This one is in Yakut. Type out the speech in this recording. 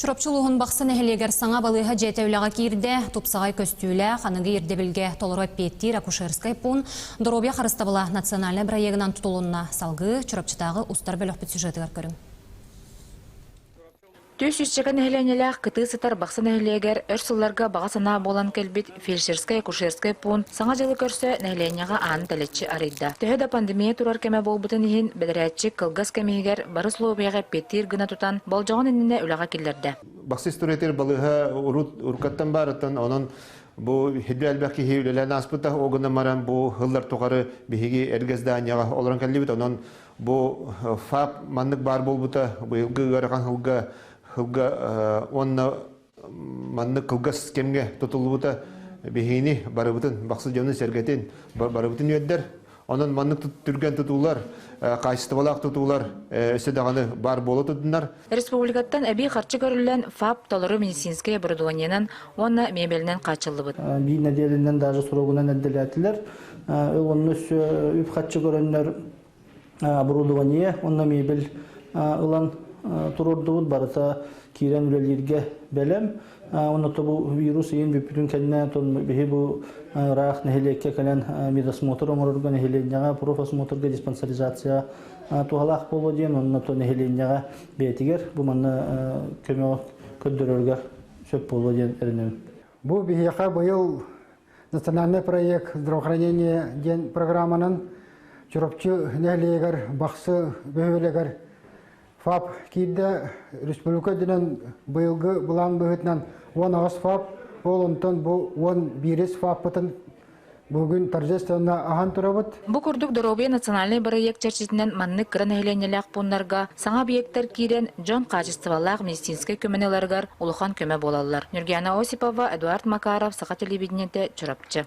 Чурапчы улууһун Бахсы нэһилиэгэр саҥа балыыһа дьиэтэ үлэҕэ киирдэ. Тупсаҕай көстүүлээх, аныгы ирдэбилгэ толору эппиэттиир акушерскай пуун Доруобуйа харыстабыла национальнай бырайыагынан тутулунна. Салгыы Чурапчытааҕы устар бөлөхпүт сюжетыгар көрүҥ. Түс сүүсчэкэ нэһилиэнньэлээх кытыы сытар Бахсы нэһилиэгэр өр сылларга баҕа санаа буолан кэлбит фельдшерскай-акушерскай пуун Саҥа дьылы көрсө нэһилиэнньэҕэ ааны тэлэччи арыйда. Төһө да пандемия турар кэмэ буолбутун иһин, бэдэрээтчик кылгас кэм иһигэр бары условияҕа эппиэттиир гына тутан, болдьоҕун иннинэ үлэҕэ киллэрдэ. Бахсы историятыгар балыыһа урут уруккаттан баарыттан, онон бу хидбэ элбэх киһи үлэлээн ааспыта, ол гынан баран бу сыллар тухары биһиги эргэ зданияҕа олорон кэллибит, онон бу ФАП маннык баар буолбута быйылгы ыарахан сылга сылга уонна маннык кылгас кэмҥэ тутуллубута биһигини барыбытын бахсы дьонун-сэргэтин барыбытын үөрдэр. Онон маннык түргэн тутуулар, хаачыстыбалаах тутуулар өссө даҕаны баар буола турдуннар. Республикаттан эбии харчы көрүллэн ФАП толору медицинскэй оборудованиенан уонна мебелинэн хааччыллыбыт. Биир нэдиэлэнэн даже срогунан эрдэлээтилэр. Онно өссө үп-харчы көрөннөр оборудование уонна мебель ылан туруордубут барыта киирэн үлэлииргэ бэлэм. Онно бу вирус иин бүппүтүн кэннэ биһи бу ыраах нэһилиэккэ кэлэн медосмотр оҥорорго нэһилиэнньэҕэ профосмотрга диспансеризация туһалаах буолуо диэн онно то нэһилиэнньэҕэ бэйэтигэр бу манна көмөҕө көрдөрөргө сөп буолуо диэн эрэнэбин. Бу биһиэхэ быйыл Национальный проект здравоохранения диэн программанан Чурапчы нэһилиэгэр Бахсы бөһүөлэгэр ФАП киирдэ. Республика үрдүнэн быйылгы былаан быһыытынан 18 ФАП, ол онтон бу 11 ФАПпытын бүгүн торжественно аһан турабыт. Бу курдук Доруобуйа национальнай бырайыак чэрчитинэн маннык кыра нэһилиэнньэлээх пууннарга саҥа объектар киирэн, дьон хаачыстыбалаах медицинскэй көмөнү ыларыгар улахан көмө буолаллар. Нюргиана Осипова, Эдуард Макаров, Саха телевидениетэ, Чурапчы.